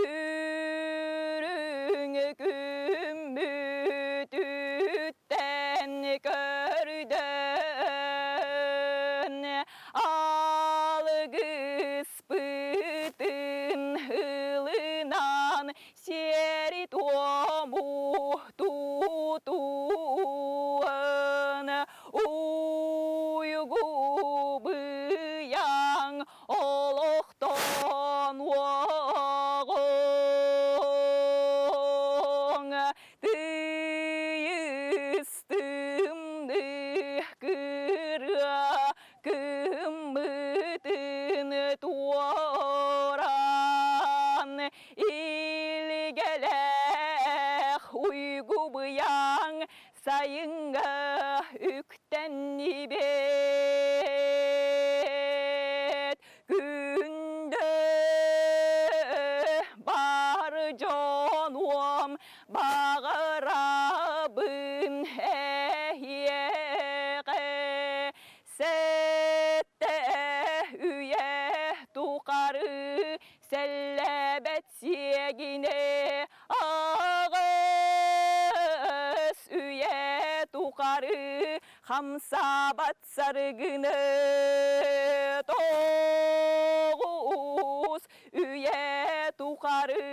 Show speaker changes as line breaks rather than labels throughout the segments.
Үрүҥ күммүтүттэн көрдөөн Алгыспытын ылынан сиэри-туому тутуһан Уйгу быйаҥ олохтон уоҕуҥ Тыйыс тымныы кырыа кыммытын туоран Илгэлээх уйгу быйаҥ сайыҥҥа үктэннибит Күндү бар дьонуом баҕарабын эһиэхэ Сэттэ үйэ тухары сэллэбэт сиэгинэ аҕыс үйэ тухары хамсаабат саргыны 9 үйэ тухары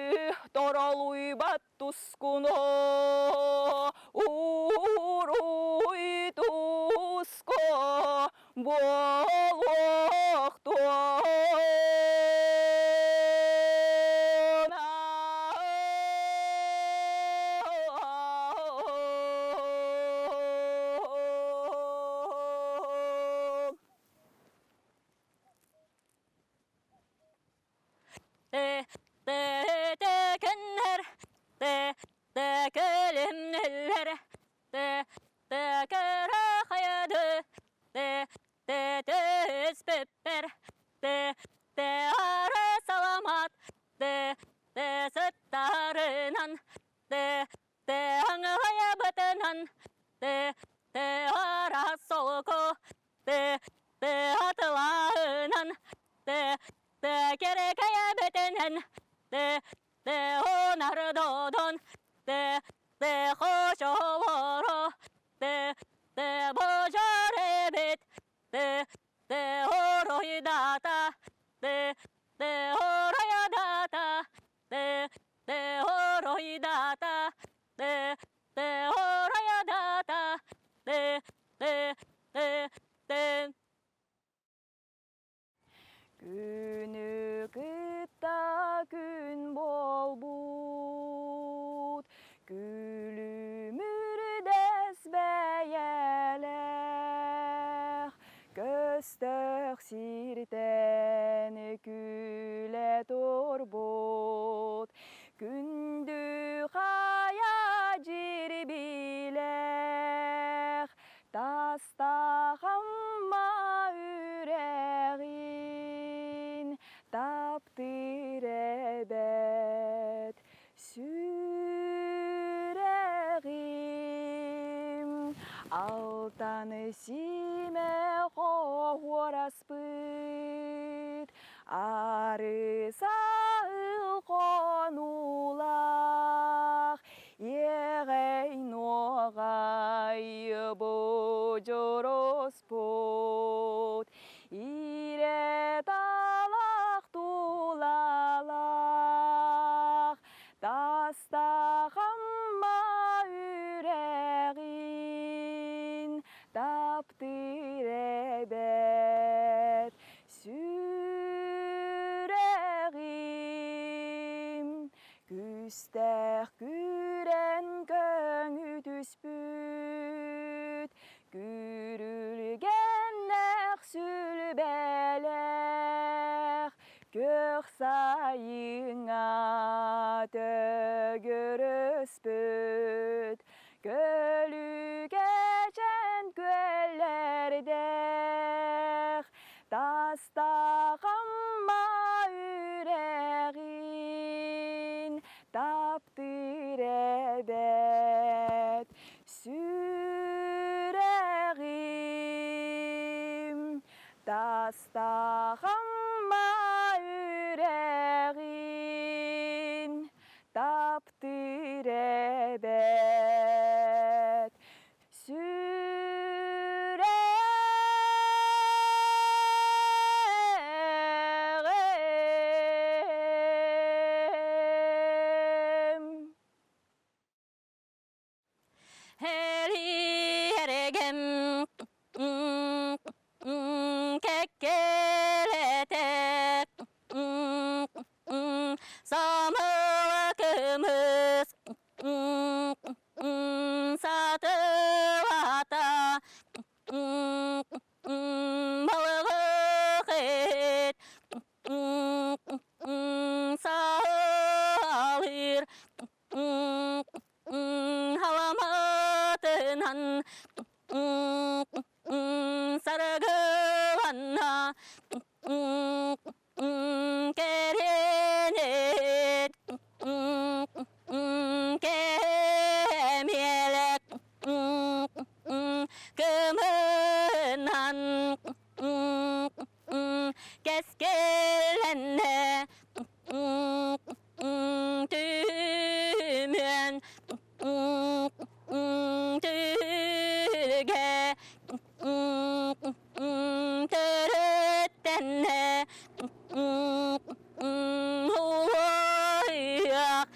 торолуйбат тускуну уруй туску буолуохтуон.
Текеннер, те текелимнеллер, те текere haydı, те те теспеппер, те те ары саламат, те те сыттарынан, те те аңлаябытынан, те те ара солко, те те атылаынан, те те керекаябытынан, те те онардодон, те те хошолоро, те те божоребит, те те ороидата, те те ороядата, те те ороидата, те те ороядата, те те те те.
Күнү кытта күн буолбут, күлүмүрдэс бэйэлээх, көстөх сиртэн күлэ турбут, күндү хайа дьирбилээх, Тастахамма үрэҕин таптыыр эбэт сүрэҕим Алтан симэ хоһуораспыт арысаыл хонуулаах Иэҕэй нуоҕай будьуруспут, иирэ талах тулалаах, тастахамма үрэҕин таптыыр эбэт сүрэҕим. Күүстээх күүрэн көҥү түспүт, Күрүлгэннээх сүлбэлээх, Күөх сайыҥҥа төгүрүспүт, Көлүкэчэн күөллэрдээх, Тастахамма үрэҕин таптыыр эбэт сүрэҕим. Тастахамма үрэҕин.
Кэккэлэтэ Самыла көмүс Сатылата Балыгы Саалыр Халаматынан Саргыланна Кэренет Кэмиэлек Кымынан Кэскилэннэ Түмэн Түгэ Төрөттэннэ Уйах.